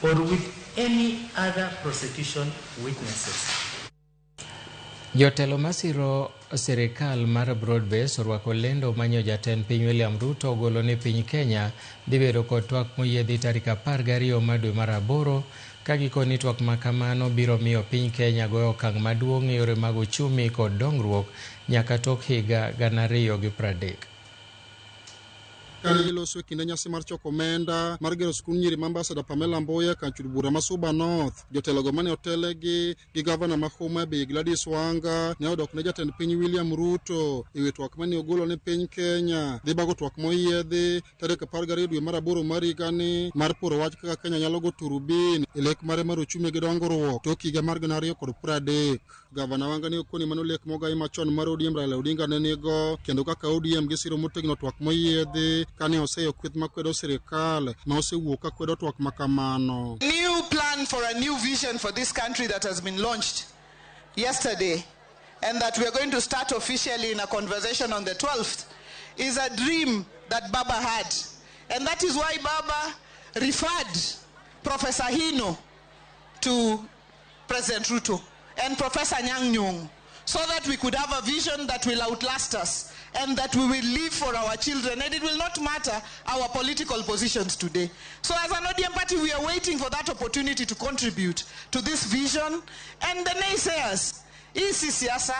Or with any other prosecution witnesses. Jotelo masiro sirikal mar Broadbase orwako lendo manyo jatend piny William Ruto ogolo ni piny Kenya dhi bedo kod twak moyiedhi tarik 12 mar dwe mar aboro ka gikoni twak ma kamano biro miyo piny Kenya goyo okang' maduong' e yore mag uchumi kod dongruok nyaka tok higa 2030. Kane giloso e kinde nyasi mar choko omenda mar gero skund nyiri ma Ambassador Pamela Mbuya kar chud bura ma Suba North, jotelogo mane otelegi gi gavana ma Homa Bay Gladys Wanga ne odok ne jatend piny William Ruto e wi twak mane ogolo ni piny Kenya dhi bago twak moyiedhi tarik 12 dwe mar aboro mar higani mar poro wach kaka Kenya nyalo go turubin e lek mare mar uchumi gi dongruok tok higa mar 2030. Gavana Wanga ne okoni mano lek mogai machon mar ODM Raila Odinga ne nigo kendo kaka ODM gisiro motegno twak moyiedhi kane oseyo kweth makwedo sirikal ma osewuok ka kwedo twak makamano. New plan for a new vision for this country that has been launched yesterday and that we are going to start officially in a conversation on the 12th is a dream that Baba had. And that is why Baba referred Professor Hino to President Ruto and Professor Anyang' Nyong'o so that we could have a vision that will outlast us and that we will live for our children, and it will not matter our political positions today. So as an ODM party, we are waiting for that opportunity to contribute to this vision. And the naysayers, hii si siasa,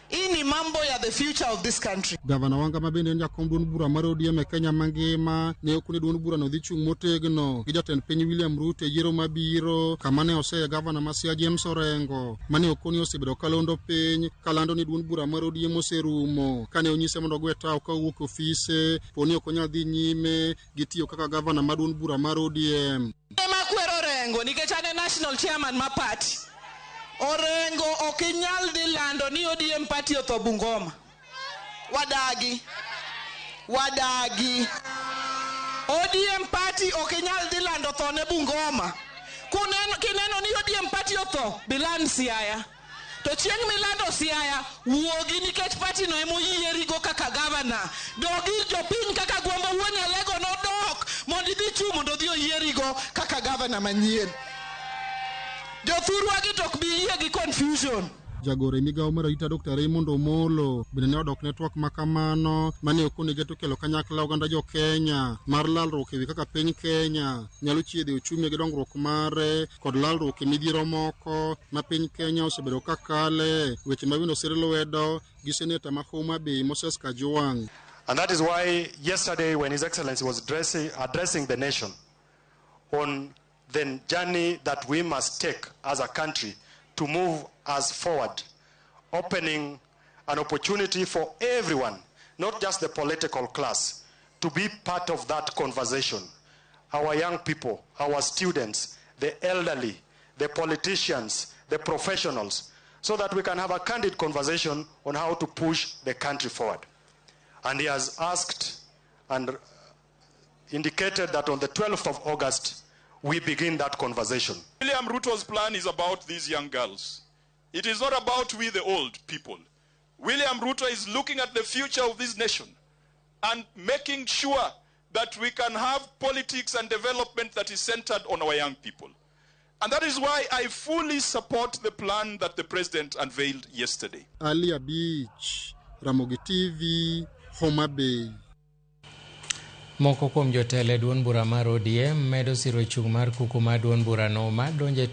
hii ni mambo ya the future of this country. Gavana Wanga ma bende en jakom duond bura mar ODM e Kenya mangima ne okone duond burano dhi chung' motegno gi jatend piny William Ruto e yiero mabiro kama ne oseye gavana ma Siaya James Orengo mane okoni osebedo kalondo piny kalando ni duond bura mar ODM oserumo kane onyise mondo ogwe tawo ka owuok e ofise poni ok onyal dhi nyime gi tiyo kaka gavana mar duond bura mar ODM. Ema kwero Orengo nikech an e national chairman ma party. Orengo ok inyal dhi lando ni ODM party otho Bungoma. Wadagi. Wadagi. ODM party ok inyal dhi lando tho ne Bungoma. Kuneno, kineno ni ODM party otho, biland Siaya. To chieng' milando Siaya, wuogi nikech party no emoyierigo kaka gavana. Dog ir jopiny kaka Gwambo wuo Nyalego nodok mondo idhi chung' mondo odhi oyierigo kaka gavana manyien. Jothurwa gi to ok bi yie gi confusion. Jagoro e migawo mar arita Dr. Raymond Omolo bende ne odok ne twak makamano mane okone geto kelo kanyakla oganda jo Kenya mar lalruok ewi kaka piny Kenya nyalo chiedho uchumi gi dongruok mare kod lalruok e midhiero moko ma piny Kenya osebedo ka kale weche ma bende osir lwedo gi seneta ma Homa Bay Moses Kajwang'. And that is why yesterday when His Excellency was addressing the nation on the journey that we must take as a country to move us forward, opening an opportunity for everyone, not just the political class, to be part of that conversation. Our young people, our students, the elderly, the politicians, the professionals, so that we can have a candid conversation on how to push the country forward. And he has asked and indicated that on the 12th of August, we begin that conversation. William Ruto's plan is about these young girls. It is not about we the old people. William Ruto is looking at the future of this nation and making sure that we can have politics and development that is centered on our young people. And that is why I fully support the plan that the president unveiled yesterday. Ali Abich, Ramogi TV, Homa Bay. Moko kuom jotelo e duond bura mar ODM medo siro chung' mar kuku mar duond burano mar donjo e